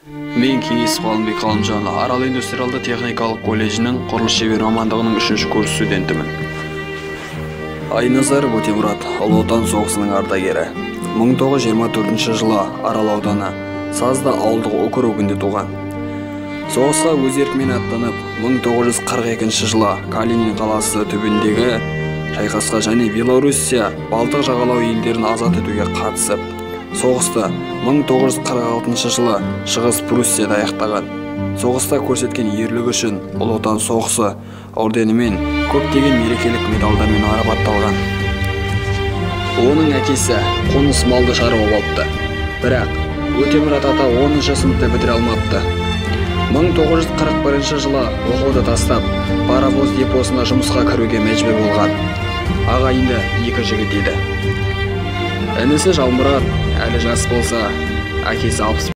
Мен Кеңес Ғалымбек Ғалымжанұлы, Арал индустриалды техникалық колледжінің құрылыс шебері мамандығының 3-ші курс студентімін. Айназаров Өтемұрат, Ұлы Отан соғысының ардагері. 1924 жылы Арал ауданы Сазды ауылдық округінде туған. Соғысқа өз еркімен аттанып, 1942 жылы Калинин қаласы түбіндегі шайқасқа және Белоруссия, Балтық жағалау елдерін азат етуге қатысып, соғысты 1946 жылы Шығыс Пруссияда аяқтаған. Соғыста көрсеткен ерлігі үшін Ұлы Отан соғысы орденімен, көптеген мерекелік медальдармен марапатталған. Оның әкесі Қоныс малды шаруа болыпты. Бірақ Өтемұрат ата 10 сыныпты бітіре алмапты. 1941 жылы оқуды тастап, паровоз депосына жұмысқа кіруге мәжбүр болған. Ағайынды екі жігіт еді. Інісі Жалмұрат әлі жас болса, әкесі 60